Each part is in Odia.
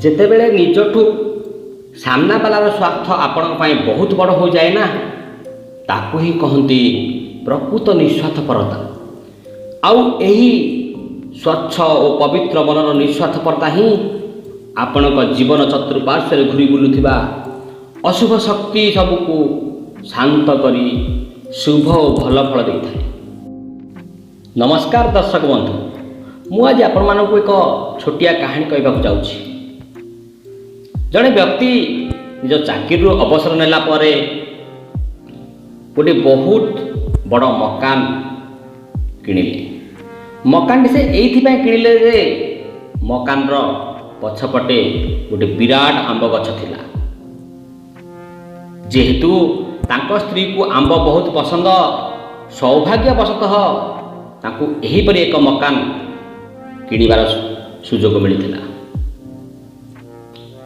ଯେତେବେଳେ ନିଜଠୁ ସାମ୍ନାବାଲାର ସ୍ୱାର୍ଥ ଆପଣଙ୍କ ପାଇଁ ବହୁତ ବଡ଼ ହୋଇଯାଏ ନା, ତାକୁ ହିଁ କହନ୍ତି ପ୍ରକୃତ ନିସ୍ୱାର୍ଥପରତା। ଆଉ ଏହି ସ୍ୱଚ୍ଛ ଓ ପବିତ୍ର ମନର ନିସ୍ୱାର୍ଥପରତା ହିଁ ଆପଣଙ୍କ ଜୀବନ ଚତୁଃପାର୍ଶ୍ୱରେ ଘୁରି ବୁଲୁଥିବା ଅଶୁଭ ଶକ୍ତି ସବୁକୁ ଶାନ୍ତ କରି ଶୁଭ ଓ ଭଲ ଫଳ ଦେଇଥାଏ। ନମସ୍କାର ଦର୍ଶକ ବନ୍ଧୁ, ମୁଁ ଆଜି ଆପଣମାନଙ୍କୁ ଏକ ଛୋଟିଆ କାହାଣୀ କହିବାକୁ ଯାଉଛି। ଜଣେ ବ୍ୟକ୍ତି ନିଜ ଚାକିରିରୁ ଅବସର ନେଲା ପରେ ଗୋଟିଏ ବହୁତ ବଡ଼ ମକାନ କିଣିଲେ। ମକାନଟି ସେ ଏଇଥିପାଇଁ କିଣିଲେ ଯେ ମକାନର ପଛପଟେ ଗୋଟେ ବିରାଟ ଆମ୍ବ ଗଛ ଥିଲା। ଯେହେତୁ ତାଙ୍କ ସ୍ତ୍ରୀକୁ ଆମ୍ବ ବହୁତ ପସନ୍ଦ, ସୌଭାଗ୍ୟବଶତଃ ତାଙ୍କୁ ଏହିପରି ଏକ ମକାନ କିଣିବାର ସୁଯୋଗ ମିଳିଥିଲା।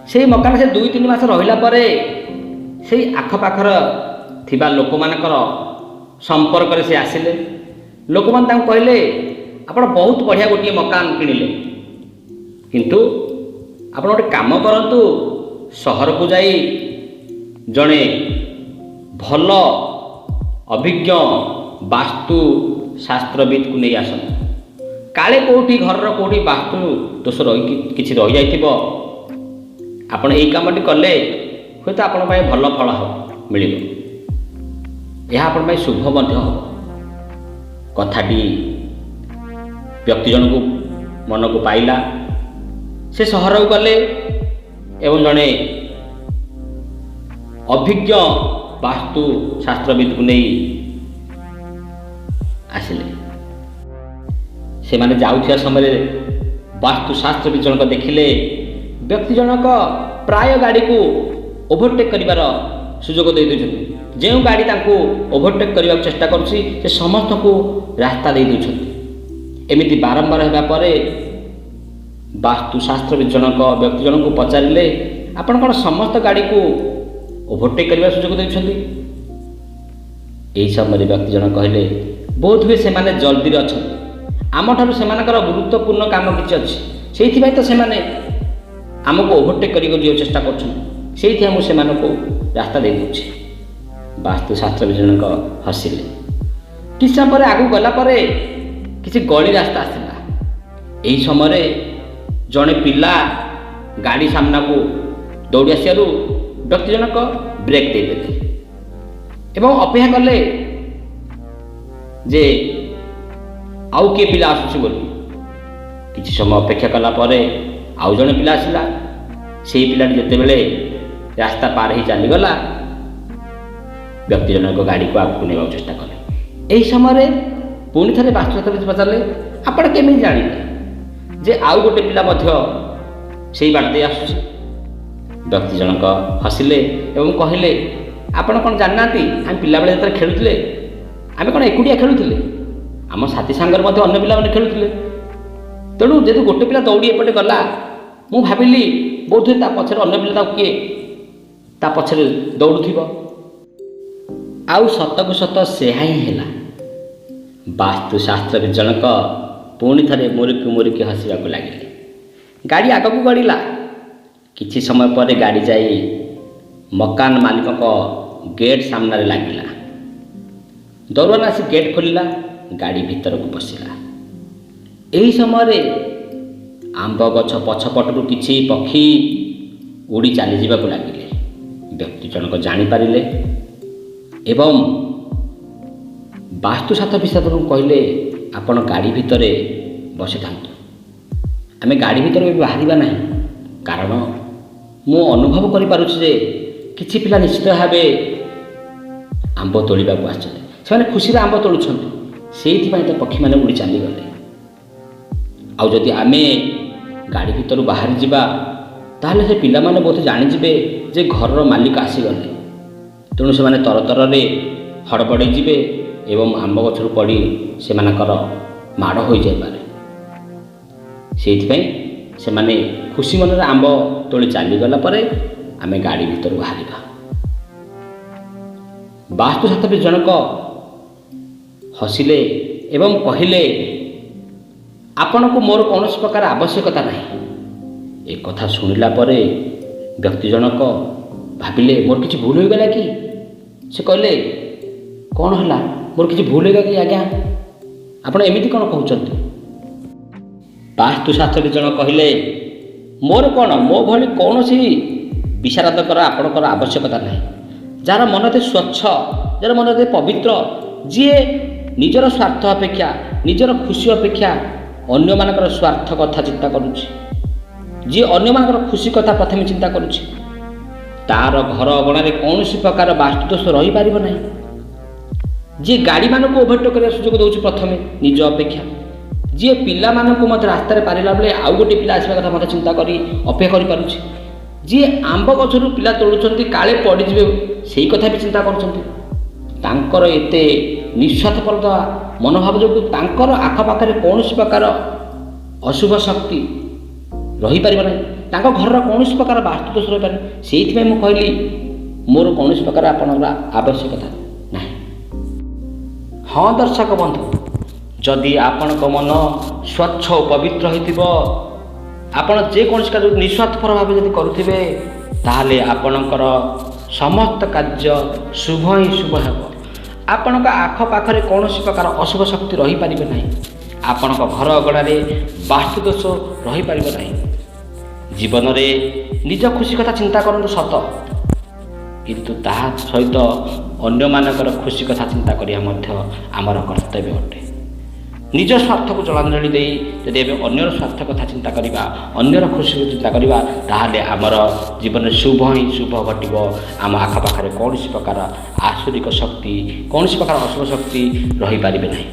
ସେଇ ମକାନ ସେ 2-3 ମାସ ରହିଲା ପରେ ସେଇ ଆଖପାଖର ଥିବା ଲୋକମାନଙ୍କର ସମ୍ପର୍କରେ ସେ ଆସିଲେ। ଲୋକମାନେ ତାଙ୍କୁ କହିଲେ, "ଆପଣ ବହୁତ ବଢ଼ିଆ ଗୋଟିଏ ମକାନ କିଣିଲେ, କିନ୍ତୁ ଆପଣ ଗୋଟେ କାମ କରନ୍ତୁ, ସହରକୁ ଯାଇ ଜଣେ ଭଲ ଅଭିଜ୍ଞ ବାସ୍ତୁ ଶାସ୍ତ୍ରବିତ୍କୁ ନେଇ ଆସନ୍ତୁ। କାଳେ କେଉଁଠି ଘରର କେଉଁଠି ବାସ୍ତୁ ଦୋଷ ରହି କିଛି ରହିଯାଇଥିବ। ଆପଣ ଏଇ କାମଟି କଲେ ହୁଏତ ଆପଣଙ୍କ ପାଇଁ ଭଲ ଫଳ ହେବ ମିଳିବ, ଏହା ଆପଣଙ୍କ ପାଇଁ ଶୁଭ ମଧ୍ୟ ହେବ।" କଥାଟି ବ୍ୟକ୍ତି ଜଣକୁ ମନକୁ ପାଇଲା। ସେ ସହରକୁ ଗଲେ ଏବଂ ଜଣେ ଅଭିଜ୍ଞ ବାସ୍ତୁ ଶାସ୍ତ୍ରବିତ୍କୁ ନେଇ ଆସିଲେ। ସେମାନେ ଯାଉଥିବା ସମୟରେ ବାସ୍ତୁ ଶାସ୍ତ୍ରବିତ୍ ଜଣକ ଦେଖିଲେ, ବ୍ୟକ୍ତି ଜଣକ ପ୍ରାୟ ଗାଡ଼ିକୁ ଓଭରଟେକ୍ କରିବାର ସୁଯୋଗ ଦେଇ ଦେଉଛନ୍ତି। ଯେଉଁ ଗାଡ଼ି ତାଙ୍କୁ ଓଭରଟେକ୍ କରିବାକୁ ଚେଷ୍ଟା କରୁଛି, ସେ ସମସ୍ତଙ୍କୁ ରାସ୍ତା ଦେଇ ଦେଉଛନ୍ତି। ଏମିତି ବାରମ୍ବାର ହେବା ପରେ ବାସ୍ତୁ ଶାସ୍ତ୍ରବିତ୍ ଜଣକ ବ୍ୟକ୍ତି ଜଣଙ୍କୁ ପଚାରିଲେ, "ଆପଣ କ'ଣ ସମସ୍ତ ଗାଡ଼ିକୁ ଓଭରଟେକ୍ କରିବାର ସୁଯୋଗ ଦେଉଛନ୍ତି?" ଏହି ସମୟରେ ବ୍ୟକ୍ତି ଜଣକ କହିଲେ, "ବୋଧହୁଏ ସେମାନେ ଜଲ୍ଦିରେ ଅଛନ୍ତି। ଆମଠାରୁ ସେମାନଙ୍କର ଗୁରୁତ୍ୱପୂର୍ଣ୍ଣ କାମ କିଛି ଅଛି। ସେଇଥିପାଇଁ ତ ସେମାନେ ଆମକୁ ଓଭରଟେକ୍ କରିବାକୁ ଯିବାକୁ ଚେଷ୍ଟା କରୁଛନ୍ତି। ସେଇଥିପାଇଁ ମୁଁ ସେମାନଙ୍କୁ ରାସ୍ତା ଦେଇଦେଉଛି।" ବାସ୍ତୁଶାସ୍ତ୍ରବିତ୍ ଜଣକ ହସିଲେ। କିଛି ସମୟ ପରେ ଆଗକୁ ଗଲା ପରେ କିଛି ଗଳି ରାସ୍ତା ଆସିଲା। ଏହି ସମୟରେ ଜଣେ ପିଲା ଗାଡ଼ି ସାମ୍ନାକୁ ଦୌଡ଼ି ଆସିବାରୁ ବ୍ୟକ୍ତି ଜଣକ ବ୍ରେକ୍ ଦେଇଦେଲେ ଏବଂ ଅପେକ୍ଷା କଲେ ଯେ ଆଉ କିଏ ପିଲା ଆସୁଛି ବୋଲି। କିଛି ସମୟ ଅପେକ୍ଷା କଲା ପରେ ଆଉ ଜଣେ ପିଲା ଆସିଲା। ସେଇ ପିଲାଟି ଯେତେବେଳେ ରାସ୍ତା ପାର ହେଇ ଚାଲିଗଲା, ବ୍ୟକ୍ତି ଜଣକ ଗାଡ଼ିକୁ ଆଗକୁ ନେବାକୁ ଚେଷ୍ଟା କଲେ। ଏହି ସମୟରେ ପୁଣି ଥରେ ବାସ୍ତୁଶାସ୍ତ୍ରବିତ୍ ପଚାରିଲେ, "ଆପଣ କେମିତି ଜାଣିଲେ ଯେ ଆଉ ଗୋଟେ ପିଲା ମଧ୍ୟ ସେଇ ବାଟ ଦେଇ ଆସୁଛି?" ବ୍ୟକ୍ତି ଜଣକ ହସିଲେ ଏବଂ କହିଲେ, "ଆପଣ କ'ଣ ଜାଣିନାହାନ୍ତି, ଆମେ ପିଲାବେଳେ ଯେତେବେଳେ ଖେଳୁଥିଲେ, ଆମେ କ'ଣ ଏକୁଟିଆ ଖେଳୁଥିଲେ? ଆମ ସାଥୀ ସାଙ୍ଗରେ ମଧ୍ୟ ଅନ୍ୟ ପିଲାମାନେ ଖେଳୁଥିଲେ। ତେଣୁ ଯେହେତୁ ଗୋଟେ ପିଲା ଦୌଡ଼ି ଏପଟେ ଗଲା, ମୁଁ ଭାବିଲି ବୋଧହୁଏ ତା ପଛରେ ଅନ୍ୟ ପିଲା ତାକୁ କିଏ ତା ପଛରେ ଦୌଡ଼ୁଥିବ। ଆଉ ସତକୁ ସତ ସେହା ହିଁ ହେଲା।" ବାସ୍ତୁଶାସ୍ତ୍ରବିତ୍ ଜଣକ ପୁଣି ଥରେ ମୁରୁକି ମୁରୁକି ହସିବାକୁ ଲାଗିଲେ। ଗାଡ଼ି ଆଗକୁ ଗଡ଼ିଲା। କିଛି ସମୟ ପରେ ଗାଡ଼ି ଯାଇ ମକାନ ମାଲିକଙ୍କ ଗେଟ୍ ସାମ୍ନାରେ ଲାଗିଲା। ଦରୱାନ ଆସି ଗେଟ୍ ଖୋଲିଲା, ଗାଡ଼ି ଭିତରକୁ ପଶିଲା। ଏହି ସମୟରେ ଆମ୍ବ ଗଛ ପଛପଟରୁ କିଛି ପକ୍ଷୀ ଉଡ଼ି ଚାଲିଯିବାକୁ ଲାଗିଲେ। ବ୍ୟକ୍ତି ଜଣକ ଜାଣିପାରିଲେ ଏବଂ ବାସ୍ତୁଶାସ୍ତ୍ର ବିଶାରଦଙ୍କୁ କହିଲେ, "ଆପଣ ଗାଡ଼ି ଭିତରେ ବସିଥାନ୍ତୁ। ଆମେ ଗାଡ଼ି ଭିତରୁ ଏବେ ବାହାରିବା ନାହିଁ, କାରଣ ମୁଁ ଅନୁଭବ କରିପାରୁଛି ଯେ କିଛି ପିଲା ନିଶ୍ଚିତ ଭାବେ ଆମ୍ବ ତୋଳିବାକୁ ଆସିଛନ୍ତି। ସେମାନେ ଖୁସିରେ ଆମ୍ବ ତୋଳୁଛନ୍ତି, ସେଇଥିପାଇଁ ତ ପକ୍ଷୀମାନେ ଉଡ଼ି ଚାଲିଗଲେ। ଆଉ ଯଦି ଆମେ ଗାଡ଼ି ଭିତରୁ ବାହାରି ଯିବା, ତାହେଲେ ସେ ପିଲାମାନେ ବୋଧେ ଜାଣିଯିବେ ଯେ ଘରର ମାଲିକ ଆସିଗଲେ। ତେଣୁ ସେମାନେ ତରତରରେ ହଡ଼ବଡ଼େଇ ଯିବେ ଏବଂ ଆମ୍ବ ଗଛରୁ ପଡ଼ି ସେମାନଙ୍କର ମାଡ଼ ହୋଇଯାଇପାରେ। ସେଇଥିପାଇଁ ସେମାନେ ଖୁସି ମନରେ ଆମ୍ବ ତୋଳି ଚାଲିଗଲା ପରେ ଆମେ ଗାଡ଼ି ଭିତରୁ ବାହାରିବା।" ବାସ୍ତୁଶାସ୍ତ୍ରବିତ୍ ଜଣକ ହସିଲେ ଏବଂ କହିଲେ, "ଆପଣଙ୍କୁ ମୋର କୌଣସି ପ୍ରକାର ଆବଶ୍ୟକତା ନାହିଁ। ଏ କଥା ଶୁଣିଲା ପରେ ବ୍ୟକ୍ତି ଜଣକ ଭାବିଲେ, ମୋର କିଛି ଭୁଲ ହୋଇଗଲା କି? ସେ କହିଲେ, କ'ଣ ହେଲା, ମୋର କିଛି ଭୁଲ ହୋଇଗଲା କି ଆଜ୍ଞା? ଆପଣ ଏମିତି କ'ଣ କହୁଛନ୍ତି? ବାସ୍ତୁଶାସ୍ତ୍ରୀ ଜଣ କହିଲେ, ମୋର କ'ଣ, ମୋ ଭଳି କୌଣସି ବିଶାରଦଙ୍କର ଆପଣଙ୍କର ଆବଶ୍ୟକତା ନାହିଁ। ଯାହାର ମନ ଏତେ ସ୍ୱଚ୍ଛ, ଯାହାର ମନ ଏତେ ପବିତ୍ର, ଯିଏ ନିଜର ସ୍ୱାର୍ଥ ଅପେକ୍ଷା, ନିଜର ଖୁସି ଅପେକ୍ଷା ଅନ୍ୟମାନଙ୍କର ସ୍ୱାର୍ଥ କଥା ଚିନ୍ତା କରୁଛି, ଯିଏ ଅନ୍ୟମାନଙ୍କର ଖୁସି କଥା ପ୍ରଥମେ ଚିନ୍ତା କରୁଛି, ତାର ଘର ଅଗଣାରେ କୌଣସି ପ୍ରକାର ବାସ୍ତୁଦୋଷ ରହିପାରିବ ନାହିଁ। ଯିଏ ଗାଡ଼ିମାନଙ୍କୁ ଓଭରଟେକ୍ କରିବାର ସୁଯୋଗ ଦେଉଛି ପ୍ରଥମେ ନିଜ ଅପେକ୍ଷା, ଯିଏ ପିଲାମାନଙ୍କୁ ମଧ୍ୟ ରାସ୍ତାରେ ପାରିଲା ବେଳେ ଆଉ ଗୋଟିଏ ପିଲା ଆସିବା କଥା ମଧ୍ୟ ଚିନ୍ତା କରି ଅପେକ୍ଷା କରିପାରୁଛି, ଯିଏ ଆମ୍ବ ଗଛରୁ ପିଲା ତୋଳୁଛନ୍ତି କାଳେ ପଡ଼ିଯିବେ ସେଇ କଥା ବି ଚିନ୍ତା କରୁଛନ୍ତି, ତାଙ୍କର ଏତେ ନିଃସ୍ୱାର୍ଥପରତା ମନୋଭାବ ଯୋଗୁଁ ତାଙ୍କର ଆଖପାଖରେ କୌଣସି ପ୍ରକାର ଅଶୁଭ ଶକ୍ତି ରହିପାରିବ ନାହିଁ, ତାଙ୍କ ଘରର କୌଣସି ପ୍ରକାର ବାସ୍ତୁଦୋଷ ରହିପାରିବ। ସେଇଥିପାଇଁ ମୁଁ କହିଲି ମୋର କୌଣସି ପ୍ରକାର ଆପଣଙ୍କର ଆବଶ୍ୟକତା ନାହିଁ। ହଁ ଦର୍ଶକ ବନ୍ଧୁ, ଯଦି ଆପଣଙ୍କ ମନ ସ୍ୱଚ୍ଛ ଓ ପବିତ୍ର ହୋଇଥିବ, ଆପଣ ଯେକୌଣସି କାର୍ଯ୍ୟ ନିଃସ୍ୱାର୍ଥପର ଭାବେ ଯଦି କରୁଥିବେ, ତାହେଲେ ଆପଣଙ୍କର ସମସ୍ତ କାର୍ଯ୍ୟ ଶୁଭ ହିଁ ଶୁଭ ହେବ। ଆପଣଙ୍କ ଆଖପାଖରେ କୌଣସି ପ୍ରକାର ଅଶୁଭ ଶକ୍ତି ରହିପାରିବେ ନାହିଁ। ଆପଣଙ୍କ ଘର ଅଗଣାରେ ବାସ୍ତୁଦୋଷ ରହିପାରିବ ନାହିଁ। ଜୀବନରେ ନିଜ ଖୁସି କଥା ଚିନ୍ତା କରନ୍ତୁ ସତ, କିନ୍ତୁ ତାହା ସହିତ ଅନ୍ୟମାନଙ୍କର ଖୁସି କଥା ଚିନ୍ତା କରିବା ମଧ୍ୟ ଆମର କର୍ତ୍ତବ୍ୟ ଅଟେ। ନିଜ ସ୍ୱାର୍ଥକୁ ଜଳାଞ୍ଜଳି ଦେଇ ଯଦି ଆମେ ଅନ୍ୟର ସ୍ୱାର୍ଥ କଥା ଚିନ୍ତା କରିବା, ଅନ୍ୟର ଖୁସିକୁ ଚିନ୍ତା କରିବା, ତାହେଲେ ଆମର ଜୀବନରେ ଶୁଭ ହିଁ ଶୁଭ ଘଟିବ। ଆମ ଆଖପାଖରେ କୌଣସି ପ୍ରକାର ଆସୁରିକ ଶକ୍ତି, କୌଣସି ପ୍ରକାର ଅଶୁଭ ଶକ୍ତି ରହିପାରିବେ ନାହିଁ।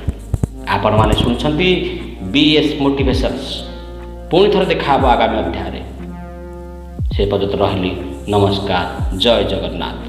ଆପଣମାନେ ଶୁଣୁଛନ୍ତି ବି ଏସ୍ ମୋଟିଭେସନ୍ସ। ପୁଣି ଥରେ ଦେଖା ହେବ ଆଗାମୀ ଅଧ୍ୟାୟରେ। ସେ ପର୍ଯ୍ୟନ୍ତ ରହିଲି, ନମସ୍କାର, ଜୟ ଜଗନ୍ନାଥ।